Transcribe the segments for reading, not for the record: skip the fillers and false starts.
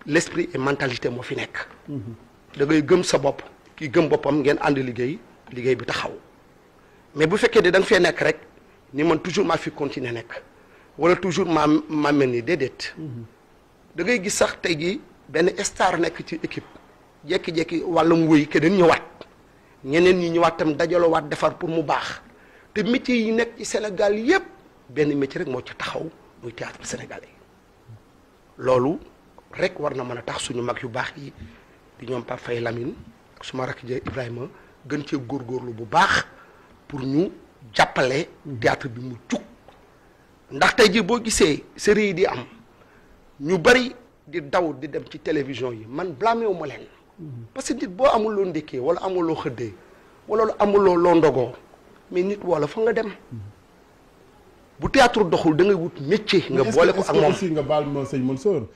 l'esprit et mentalité moo fi nekk. da ngay gëm sa bopp ki gëm boppam ngeen ànd liggéey bi taxaw mais bu fekkee ne da nga fee nekk rek ni man toujours maa fi continuer nekk wala toujours maa mel ni déedéet. da ngay gis sax tey jii benn star nekk ci équipe jékki-jékki wàllum wëy keneen ñëwaat ñeneen ñi ñëwaat tam dajaloo waat defar pour mu baax te métier yi nekk ci Sénégal yépp benn métier rek moo ci taxaw muy théâtre sénégalais loolu rek war na mën a tax suñu mag yu baax yi di ñoom Pape Faye Lamine ak suma rakk ja Ibrahima gën cee góorgóorlu bu baax pour ñu jàppale théâtre bi mu jug ndax tey jii boo gisee série yi di am ñu bari di daw di dem ci télévision yi man blâmé wu ma leen parce que nit boo amul loo ndékkee wala amul loo xëddee wala amuloo loo ndogoo mais nit wala fa nga dem bu théâtre doxul da ngay wut métier nga boole ko ak moom aussi nga baal ma sëñ Mansour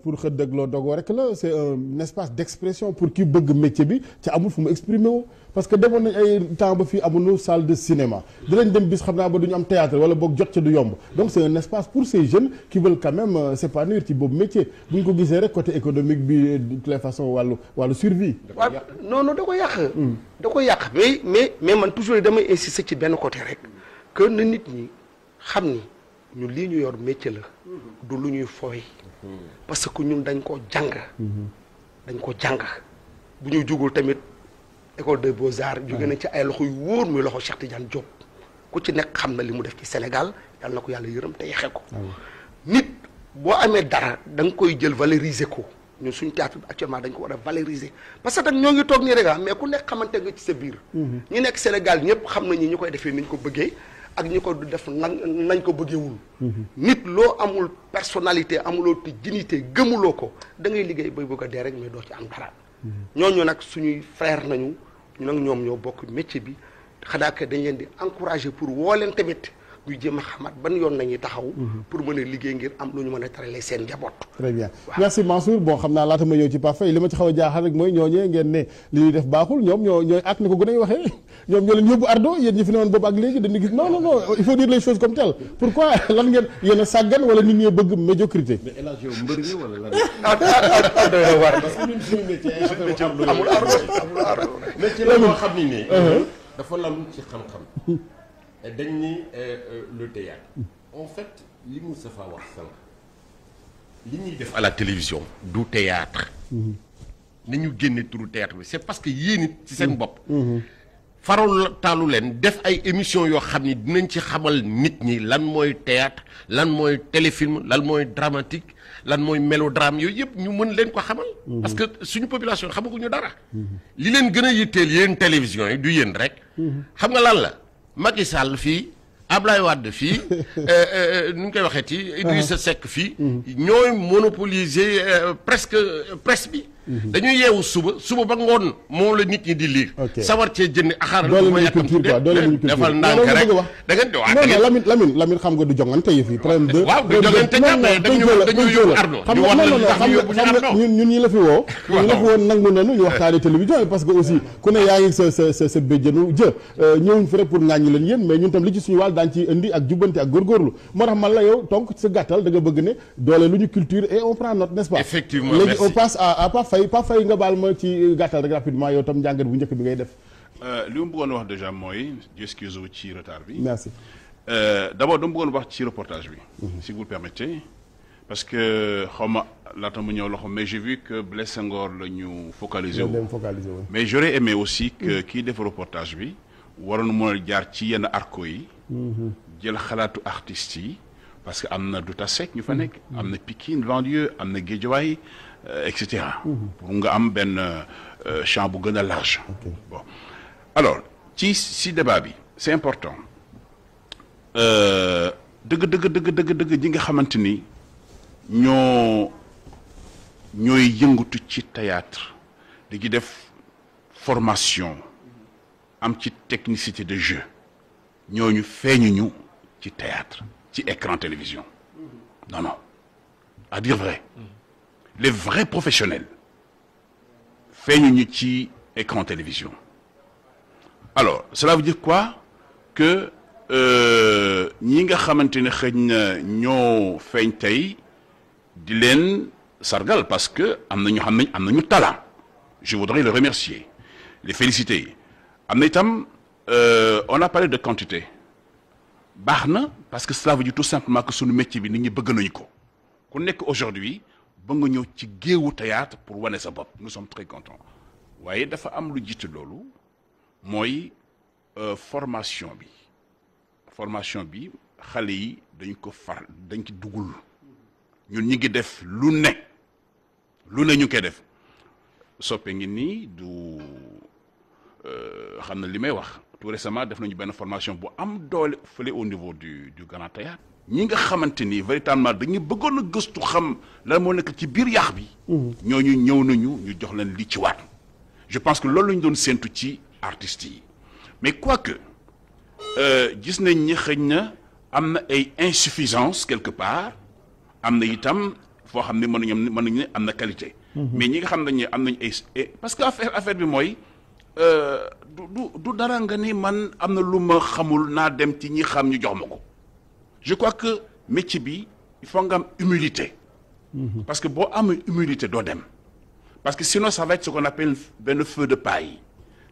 pour xëdd ak loo dogoo rek la c'est un espace d'expression pour ki bëgg métier bi ca amul fu mu exprimer wu parce que demoon nañ ay temps ba fii amuñu salle de cinéma dinañ dem bis xam naa ba duñu am théâtre wala boog jot ca du yomb donc c'est un espace pour ces jeunes qui veulent quand même s'épanouir ci boobu métier bu ñu ko gisee rek côté économique bi de toutes les façons wàllu survie waaw non da ko yàq da ko yàq mais man toujours damay insister ci benn côté rek que na nit ñi xam ni ñu lii ñu yor métier la du lu ñuy fooy parce que ñun dañ ko jàng bu ñu jugul tamit école des beaux-arts jóge na ci ay loxo yu wóor muy loxo Cheikh Tidiane Diop ku ci nekk xam na li mu def ci Sénégal yàlla na ko yàlla yërëm te yexe ko nit boo amee dara da nga koy jël valoriser ko ñun suñu théâtre bi actuellement dañ ko war a valoriser parce que nag ñoo ngi toog nii rek mais ku nekk xamante nga ci sa biir ñi nekk Sénégal ñëpp xam nañu ñu koy defee ni ñu ko bëggee ak ñi ko du def nañ ko bëggeewul nit loo amul personnalité amuloo te dignité gëmuloo ko da ngay liggéey bay bëgg a dee rek mais doo ci am dara ñooñu nag suñuy frère nañu ñu nag ñoom ñoo bokk métier bi xanaa que dañ leen di encourager pour woo leen tamit ñu jéem a xamaat ban yoon nañuy taxaw pour mën a liggéey ngir am lu ñu mën a taralee seen njaboot. très bien merci Mansour bon xam naa laata ma ñëw ci Pape Faye li ma ci xaw a jaaxal rek mooy ñooñee ngeen ne li ñuy def baaxul ñoom ñooy ak ni ko gën a waxee ñoom ñoo leen yóbbu ardo yéen ñi fi ne woon boobu ak léegi dañuy gis non il faut dire les choses comme telles pourquoi lan ngeen yéen a sàggan wala nit ñi bëgg médiocrité. mais El Hadj yow mbër nga wala lan. parce que ñun suñu métier amul ardo métier la moo xam ni ne dafa lalu ci xam-xam dañ ni le théâtre en fait li Moustapha wax sànq li ñuy def à la télévision du théâtre nañu génne turu théâtre bi c'est parce que yéen it ci seen bopp faral taalu leen def ay émissions yoo xam ni dinañ ci xamal nit ñi lan mooy théâtre lan mooy téléfilm lan mooy dramatique lan mooy mélodrame yooyu yëpp ñu mën leen ko xamal parce que suñu population xamaguñu dara li leen gën a yitteel yéen télévision yi du yéen rek xam nga lan la Macky Sall fii Ablaye Wade fii nu ñu koy waxee ci Idrissa Seck fii ñooy monopoliser presque presse bi dañuy yeewu suba ba ngoon moom la nit ñi di lire sawar cee jënd axaar doole muñu culture defal ndànk rek da ngeen di wax non Lamine xam nga du jongante yëf yi problème de waaw du jongante mais dañu yóbbu ardo xam nga ñun ñi la fi woo ñu la fi woon nangu nanu ñu waxtaane télévision yi parce que aussi ku ne yaa ngi sa béjjënu ñëwuñ fi rek pour ŋàññi leen yéen mais ñun tam li ci suñu wàll daan ci indi ak jubbante ak góorgóorlu moo tax man la yow donc sa gàttal da nga bëgg ne doole lu ñu culture et on prend note n'est-ce pas effectivement léegi on passe à Pape Faye nga baal ma ci gàttal rek rapidement yow tam njàngat bu njëkk bi ngay def li mu bëggoon wax déjà mooy excuse ci retard bi merci d'abord dama bëggoon wax ci reportage bi si vous le permettez parce que xaw ma laata mu ñëw loxo mais j'ai vu que Blaise Senghor la ñu focaliser wu mais j'aurais aimé aussi que kii def reportage bi waroon mën a jaar ci yenn arco yi jël xalaatu artistes yi parce que am na Douta Seck ñu fa nekk am na Pikine banlieue am na Guédiawaye et cetera pour nga am benn champ bu gën a large bon alors si débat bi c'est important dëgg ñi nga xamante ni ñooy yëngatu ci théâtre di ci def formation am ci technicité de jeu ñooñu feeñuñu ci théâtre ci écran télévision non à dire vrai les vrais professionnels feeñuñu ci écran télévision alors cela veut dire quoi que ñi nga xamante ne xëy na ñoo feeñ tey di leen sargal parce que am na ñu xam nañ am nañu talent je voudrais le remercier les féliciter am na itam on a parlé de quantité baax na parce que cela veut dire tout simplement que sunu métier bi nit ñi bëgg nañu ko ku nekk aujourd'hui ba nga ñëw ci géewu théâtre pour wane sa bopp nous sommes très contents waaye dafa am lu jiitu loolu mooy formation bi xale yi dañ ci dugul ñun ñi ngi def lu ne ñu koy def soppe ngi nii du xam na li may wax tout récemment def nañu benn formation bu am doole fële au niveau du Grand Théâtre ñi nga xamante ni véritablement dañu bëggoon a gëstu xam lan moo nekk ci biir yaax bi ñooñu ñëw nañu ñu jox leen li ci waat je pense que loolu la ñu doon séentu ci artistes yi mais quoique gis nañ ñi xëy na am na ay insuffisance quelque part am na itam foo xam ne mën nañu ne am na qualité mais ñi nga xam ne am nañ ay parce que affaire bi mooy du dara nga ni man am na lu ma xamul naa dem ci ñi xam ñu jox ma ko je crois que métier bi il faut nga am humilité parce que boo amee humilité doo dem parce que sinon ça va être ce qu'on appelle benn feu de paille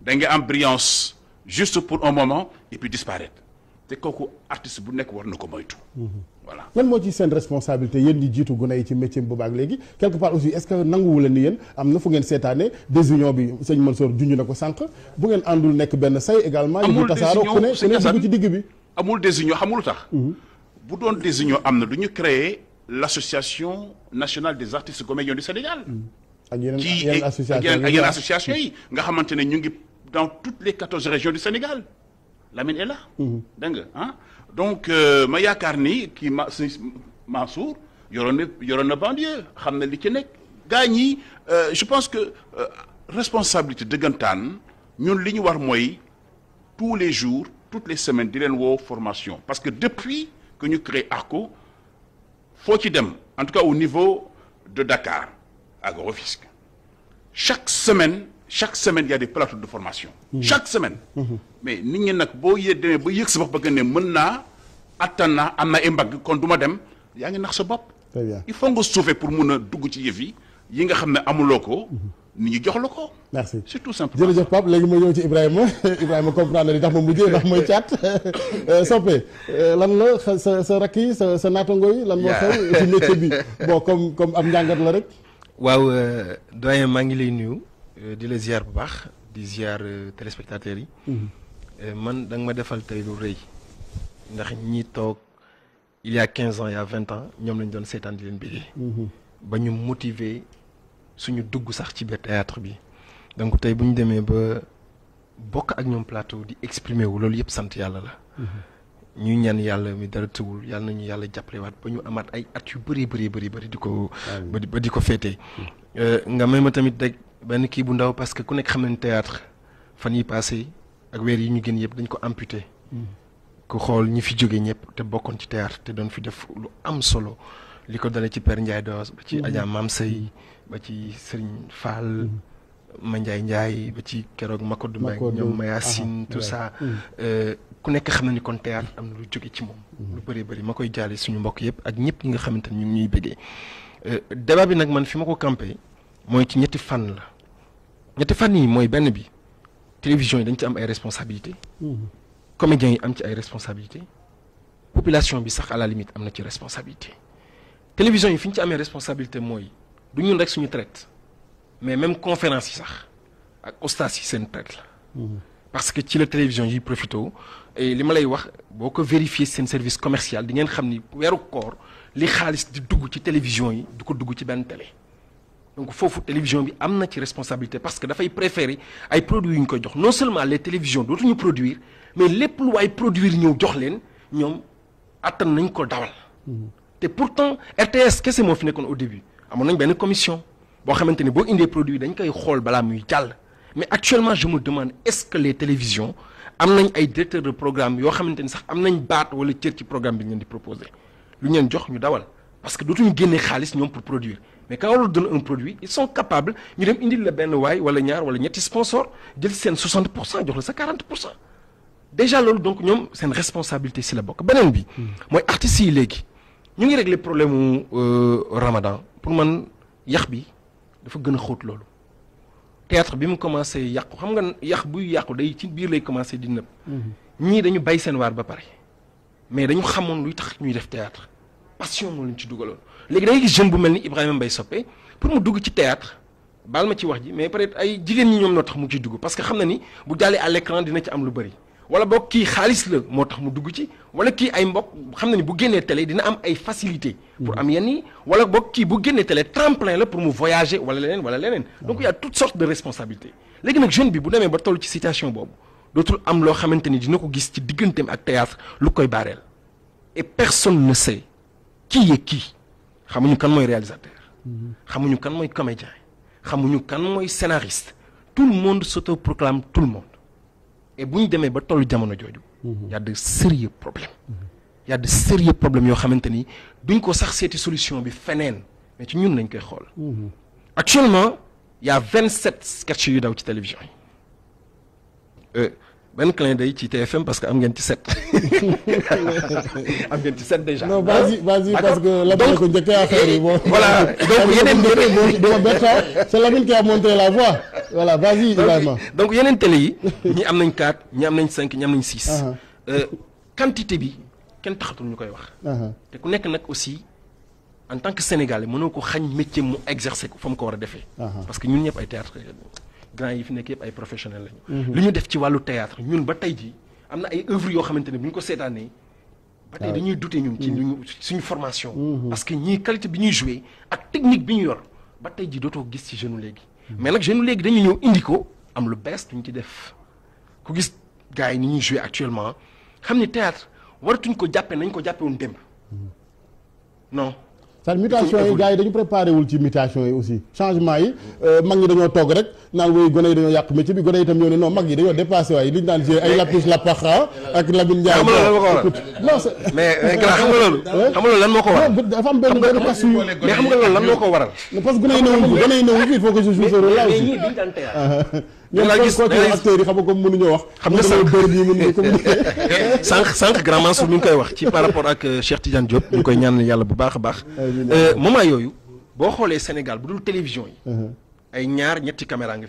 da nga am brillance juste pour un moment et puis disparaître te kooku artiste bu nekk war na ko moytu voilà lan moo ci seen responsabilité yéen ñi jiitu gune yi ci métier boobu ak léegi quelque part aussi est-ce que nanguwu leen ni yéen am na fu ngeen seetaane désunion bi sëñ Mansour junj na ko sànq bu ngeen àndul nekk benn say également yi tasaaroo ku ne dugg ci digg bi amul désunion xamul tax bu doon désunion am na du ñu créer l'association nationale des artistes comédiens du Sénégal ak yeneen association yi nga xamante ne ñu ngi dans toutes les 14 régions du Sénégal Lamine est là dégg nga ah donc ma yaakaar ni kii Mansour yoroon na banlieue xam na li ci nekk gaa ñi je pense que responsabilité dëggantaan ñun li ñu war mooy tous les jours toutes les semaines di leen woo formation parce que depuis que ñu créé ARCO foo ci dem en tout cas au niveau de Dakar ak Rufisque chaque semaine il y a des plateaux de formation chaque semaine mais nit ñi nag boo demee ba yëg sa bopp ba nga ne mën naa attan naa am na ay mbagg kon du ma dem yaa ngi nax sa bopp très bien il faut nga suufee pour mun a dugg ci yëf yi nga xam ne amuloo ko nit ñi jox la ko merci c'est tout simplement jërëjëf Pape léegi ma ñëw ci Ibrahima comprendre li tax ma mujjee ndax mooy caat soppe lan la sa rakk yi sa naatango yi lan moo xew ci métier bi bon comme am njàngat la rek waaw doyen maa ngi lay nuyu di la ziar bu baax di ziar téléspectateurs yi man da nga ma defal tey lu rëy ndax ñi toog il y a 15 ans il y a 20 ans ñoom lañ doon seetaan di leen bëggee ba ñu motiver suñu dugg sax ci biir théâtre bi donc tey bu ñu demee ba bokk ak ñoom plateau di exprimer wu loolu yëpp sant yàlla la ñu ñaan yàlla mi dara tëwul yàlla nañu yàlla jàppalewaat ba ñu amaat ay at yu bëri di ko ba di ko féetee nga may ma tamit rek benn kii bu ndaw parce que ku nekk xam nañ théâtre fan yi passé ak weer yi ñu gën yëpp dañ ko amputé ku xool ñi fi jóge ñëpp te bokkoon ci théâtre te doon fi def lu am solo li ko dalee ci Père Ndiaye Doos ba ci Adja Mam Sey ba ci Serigne Fall Ma Ndiaye ba ci keroog Makodou Mbengue ñoom Mayacine tout ça ku nekk xam na ni kon théâtre am na lu jóge ci moom lu bëri ma koy jaale suñu mbokk yëpp ak ñëpp ñi nga xamante ni ñu ngi ñuy bëggee débat bi nag man fi ma ko campé mooy ci ñetti fànn yi mooy benn bi télévision yi dañ ci am ay responsabilités comédiens yi am ci ay responsabilités population bi sax à la limite am na ci responsabilité télévision yi fi ñu ci amee responsabilité mooy du ñun rek suñu traite mais même conférence yi sax ak ostas yi seen traite la parce que ci la télévision yi profité et li ma lay wax boo ko vérifier seen service commercial di ngeen xam ni weeru koor li xaalis di dugg ci télévision yi du ko dugg ci benn télé donc foofu télévision bi am na ci responsabilité parce que dafay préférer ay produits yu ñu koy jox non seulement les télévisions dootuñu produire mais lépp lu waay produire ñëw jox leen ñoom attan nañ ko dawal te pourtant RTS kese moo fi nekkoon au début amoon nañ benn commission boo xamante ni boo indee produit dañ koy xool balaa muy jàll mais actuellement je me demande est-ce que les télévisions am nañ ay directeurs de programme yoo xamante ni sax am nañ baat wala cër ci programme bi ñu leen di proposer lu ñu leen jox ñu dawal parce que dootuñu génnee xaalis ñoom pour produire mais quand on leur donne un produit ils sont capables ñu dem indil la benn waay wala ñaar wala ñetti sponsor jël seen 60% jox la sa 40% déjà loolu donc ñoom seen responsabilité si la bokk beneen bi mooy artistes yi léegi ñu ngi régler problème mu Ramadan pour man yax bi dafa gën a xóot loolu théâtre bi mu commencé yàqu xam nga yax buy yàqu day ci biir lay commencé di nëb ñii dañu bay seen waar ba pare mais dañu xamoon luy tax ñuy def théâtre passion moo leen ci dugaloon léegi da ngay gis jeune bu mel ni Ibrahima Mbaye Sopé pour mu dugg ci théâtre baal ma ci wax ji mais peut-être ay jigéen ñi ñoom noo tax mu ciy dugg parce que xam na ni bu jàllee à l'écran dina ci am lu bëri wala boog kii xaalis la moo tax mu dugg ci wala kii ay mbokk xam na ni bu génnee télé dina am ay facilité pour am yenn yi wala boog kii bu génnee télé tremplin la pour mu voyager wala leneen donc il y a toutes sortes de responsabilités léegi nag jeune bi bu demee ba toll ci situation boobu dootul am loo xamante ni dina ko gis ci digganteem ak théâtre lu koy baareel et personne ne sait qui est qui xamuñu kan mooy réalisateur xamuñu kan mooy comédien xamuñu kan mooy scénariste tout le monde s'autoproclame tout le monde et bu ñu demee ba tollu jamono jooju y a de sérieux problèmes y a de sérieux problèmes yoo xamante ni duñ ko sax seeti solution bi feneen mais ci ñun lañ koy xool actuellement y a 27 sketchs yu daw ci télévision yi benn clin d'œil ci TFM parce que am ngeen ci 7 am ngeen ci 7 déjà. non vas-y parce que Lamine ko njëkkee affaire yi bon. voilà donc yeneen c'est Lamine qui a montré la voie voilà vas-y Ibrahima. donc yeneen télé yi ñi am nañ 4 ñi am nañ 5 ñi am nañ 6. quantité bi kenn taxatul ñu koy wax. te ku nekk nag aussi en tant que sénégalais mënoo ko xañ métier mu exercer ko fa mu ko war a defee. parce que ñun ñëpp ay théâtre grand yi fi nekk yëpp ay professionnels lañu. li ñu def ci wàllu théâtre ñun ba tey jii am na ay œuvres yoo xamante ne bu ñu ko seetaanee. ba tey dañuy douter ñun ci suñu formation. parce que ñii qualité bi ñuy jouer ak technique bi ñu yor ba tey jii dootoo gis ci jeune léegi. mais nag jeune léegi dañuy ñëw indi ko am lu bees duñ ci def ku gis gars yi ni ñuy jouer actuellement xam ni théâtre waratuñ ko jàppee nañ ko jàppee woon démb non. sa mutation yi gars yi dañu préparé wul ci mutation yi aussi changement yi mag ñi dañoo toog rek naan woy gone yi dañoo yàq métier bi gone yi itam ñoo ne non mag yi dañoo dépassé waaye li ñu daan jouer ay Lapouche Lapaxa ak Lamine Ndiaye. non mais grand xam nga loolu. xam nga loolu lan moo ko waral. dafa am benn kas yu mais xam nga loolu lan moo ko waral. parce que gone yi newul fi il faut que je joue ce rôle là aussi. mais ñii biñ daan théâtre. ñoom acteurs yi xam nga comme mënuñoo wax. xam nga sànq grand Mansour mi ngi koy wax ci par rapport ak Cheikh Tidiane Diop ñu koy ñaan yàlla bu baax a baax. moment yooyu boo xoolee Sénégal bu dul télévision yi. ay ñaar ñetti caméra nga